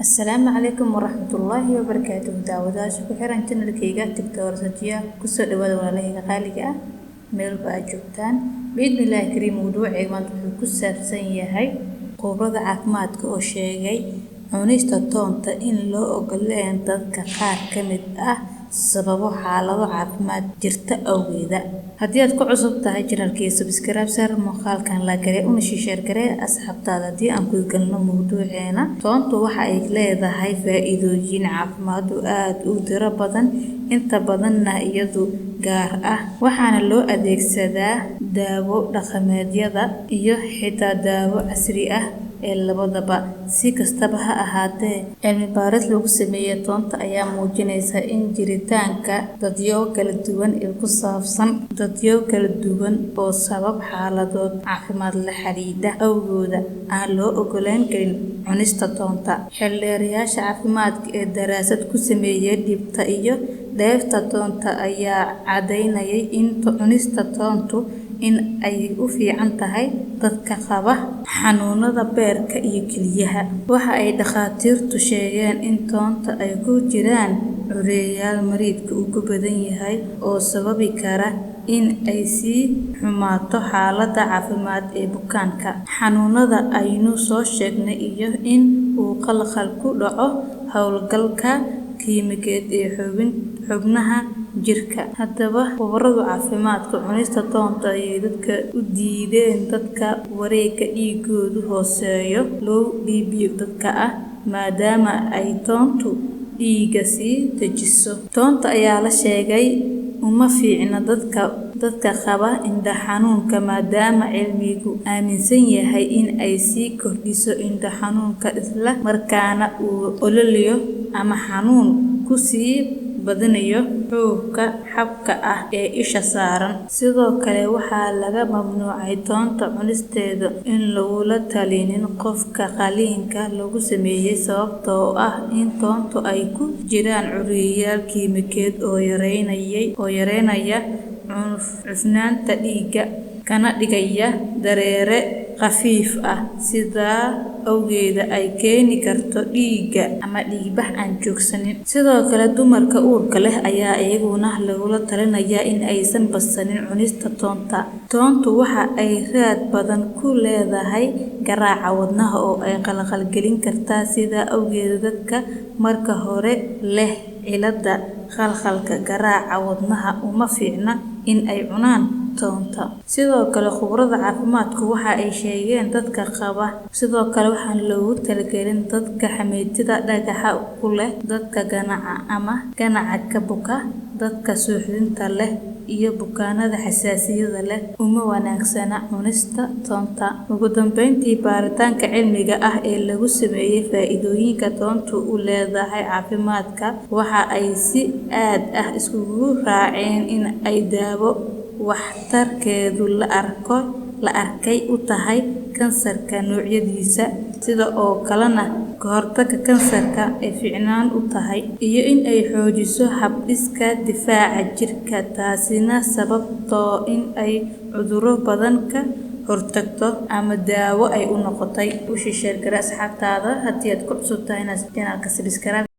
Asalaamu calaykum waraxmatullaahi wabarakaatuh. Daawadayaasha ku xiran channelkayga Doctor Sajiya, kusoo dhawaada walaalahayga qaaliga ah meel walba aad joogtaan. Biidnillaahi kariim, mawduucayga maanta wuxuu ku saabsan yahay khubarada caafimaadka oo sheegay cunista toonta in loo ogoleen dadka qaar ka mid ah sababo xaalado caafimaad jirta awgeeda. Haddii aad ku cusub tahay channelkayga, subscribe saar, muuqaalkan la garee una share garee asxaabtaada. Haddii aan gudagalno mawduuceena, toontu waxa ay leedahay faa'iidooyin caafimaad oo aad u tiro badan, inta badanna iyadu gaar ah, waxaana loo adeegsadaa daawo dhaqameedyada iyo xitaa daawo casri ah ee labadaba. Si kastaba ha ahaatee, cilmi baaris lagu sameeyay toonta ayaa muujinaysa in jiritaanka dadyo kala duwan ee ku saabsan dadyo kala duwan oo sabab xaaladood caafimaad la xidhiidha awgooda aan loo ogolaan karin cunista toonta. Xeeldheerayaasha caafimaadka ee daraasad ku sameeyay dhibta iyo dheefta toonta ayaa caddeynayay in cunista toontu in ay u fiican tahay dadka qaba xanuunada beerka iyo kelyaha. Waxa ay dhakhaatiirtu sheegeen in toonta ay ku jiraan cureyaal mariidka uu ku badan yahay oo sababi kara in ay sii xumaato xaaladda caafimaad ee bukaanka xanuunada aynu soo sheegnay, iyo in uu khalkhal ku dhaco howlgalka kiimikeed ee xubnaha jirka. Haddaba khubaradu caafimaadka cunista toonta ayay dadka u diideen dadka wareegga dhiigoodu hooseeyo, low BP dadka ah, maadaama ay toontu dhiigga sii dejiso. Toonta ayaa la sheegay uma fiicna dadka qaba indho xanuunka, maadaama cilmigu aaminsan yahay in ay sii kordhiso indho xanuunka, isla markaana uu ololiyo ama xanuun ku sii badinayo xuubka xabka ah ee isha saaran. Sidoo kale waxaa laga mamnuucay toonta cunisteeda in lagula talinin qofka qaliinka lagu sameeyay, sababtoo ah in toontu ay ku jiraan curiyayaal kiimikeed oo yareynaya cufnaanta dhiigga kana dhigaya dareere khafiif ah, sidaa awgeeda ay keeni karto dhiigga ama dhiigbax aan joogsanin. Sidoo kale dumarka uurka leh ayaa iyaguna lagula talinayaa in aysan badsanin cunista toonta. Toontu waxa ay raad badan ku leedahay garaaca wadnaha oo ay khalkhalgelin kartaa, sidaa awgeed dadka marka hore leh cilada khalkhalka garaaca wadnaha uma fiicna in ay cunaan toonta. Sidoo kale khubarada caafimaadku waxa ay sheegeen dadka qaba, sidoo kale waxaan loogu talagelin dadka xameetida dhagaxa ku leh, dadka ganaca ama ganaca ka buka, dadka suuxdinta leh iyo bukaanada xasaasiyada leh uma wanaagsana cunista toonta. Ugu dambeyntii, baaritaanka cilmiga ah ee lagu sameeyay faa'iidooyinka toontu u leedahay caafimaadka waxa ay si aad ah iskugu raaceen in ay daawo waxtarkeedu la arkay u tahay kansarka noocyadiisa, sida oo kalena ka hortagga kansarka ay fiicnaan u tahay, iyo in ay xoojiso habdhiska difaaca jirka, taasina sababto in ay cudurro badan ka hortagto ama daawo ay u noqotay. U share garee asxaabtaada. Haddii aad ku cusub tahay channelka, subscribe.